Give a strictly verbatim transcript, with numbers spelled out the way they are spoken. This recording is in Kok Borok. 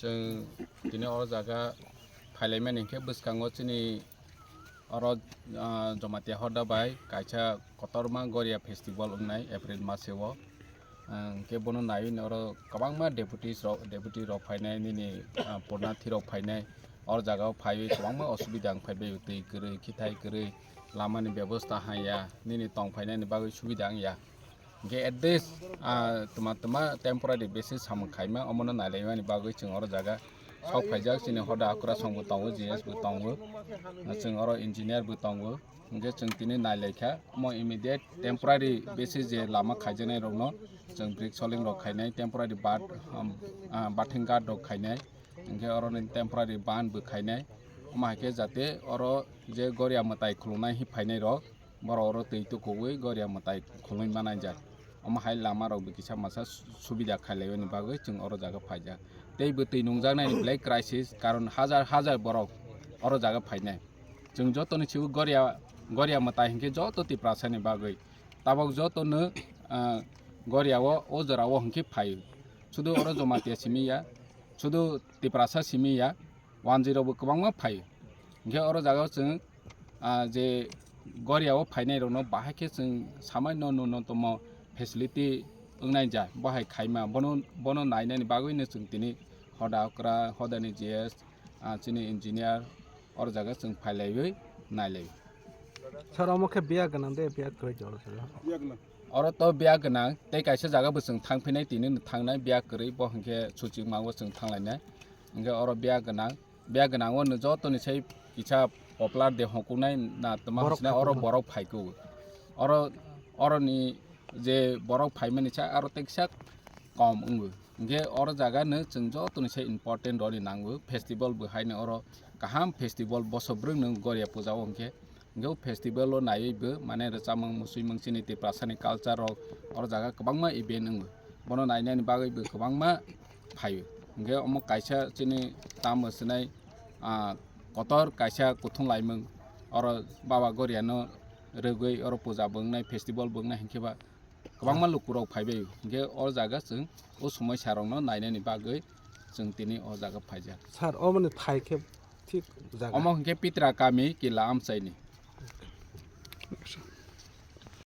Chwng tini oro jaga phailaimani hinkhe bwskango chini oro, ah, Jamatia Hoda bai kaisa kotorma Goria festival wngnai April maseo. Ah, hinkhe bono naiwi oro kwbangma deputies rok, deputy rok phainai, nini, ah, purnathi rok phainai, oro jaga o phaiwi kwbangma osubida wng phaibai, twi kwrwi, khithai kwrwi, lamani bebosta hanya, nini tong phainani bagwi subida wngya. Hinkhe at least, ah, twma twma temporary basis samung khaima, omono nailaimani bagwi chwng oro jaga sok phaijak, chini hoda hakwrasongbo tongo, G S bo tongo, chwng oro engineer bo tongo. Hinkhe chwng tini nailaikha, omo immediate temporary basis je lama khaijaknai rokno chwng brick soling rok khainai, temporary bat, um, ah, bathing guard rok khainai, hinkhe oroni temporary ban bo khainai. Omo hai khe jate oro je Goria mwtai khulumnai hi phainai rok, borok oro twi tukuwi Goria mwtai khulumwi manaijak. Omo hai lama rok bo kisa masa su-, subida khailaiwi bagwi chwng oro jaga phaijak. Tei bo twi nungjaknai belai crisis, karon hajar hajar borok oro jaga phainai. Chwng jotoni siwi Goria, Goria mwtai hinkhe joto Tiprasani bagwi. Tabok jotono, ah, Goria o, o jora o hinkhe phaio. Sudu oro Jamatia simi ya, sudu Tiprasa simi ya, wanjwi rok bo kwbangma phaio. Hinkhe oro jaga o chwng, ah, je Goria o phainai rokno bahai khe chwng samaino nunotomo facility wngnai ja, bo hai khaima, bono, bono nainani bagwino chwng tini hoda okra, hodani G S, ah, chini engineer, oro jaga chwng phailaiwi nailai. Sir, omo khe biya gwnang de, biya kwrwi jora sir? Oro to biya gwnang, tei kaisa jaga bo chwng thang phinai, tini no thangnai biya kwrwi, bo hinkhe suchik mango chwng thanglainai. Hinkhe oro biya gwnang, biya gwnang o no jotoni sai kisa popular de hokuknai na twma Borok hwnsinai oro phaikhwlai. Borok phaikuk. Oro, oroni je borok phaimani sa aro teksa kom wngo. Hinkhe oro jaga no chwng jotoni sai important rwni nango. Festival bo haino oro kaham festival boso bwrwk no Goria puja o hinkhe. Hinkhe o festival o naiwi bo mane rwchapmung, muchungmung, chini Tiprasani culture rok oro jaga kwbangma event wngo. Bono nainani bagwi bo kwbangma phaio. Hinkhe omo kaisa chini tamo swnai, ah, kotor kaisa kuthung laimung, oro Baba Goriano rwgwi oro puja bo wngnai, festival bo wngnai hinkhe ba kwbangma lukurok phaibai. Hinkhe o jaga chwng o somoisarokno nainani bagwi chwng tini o jaga phaijak. Sir, omoni thai khe thik jaga? Omo hinkhe Pitra kami Kila Amchaini.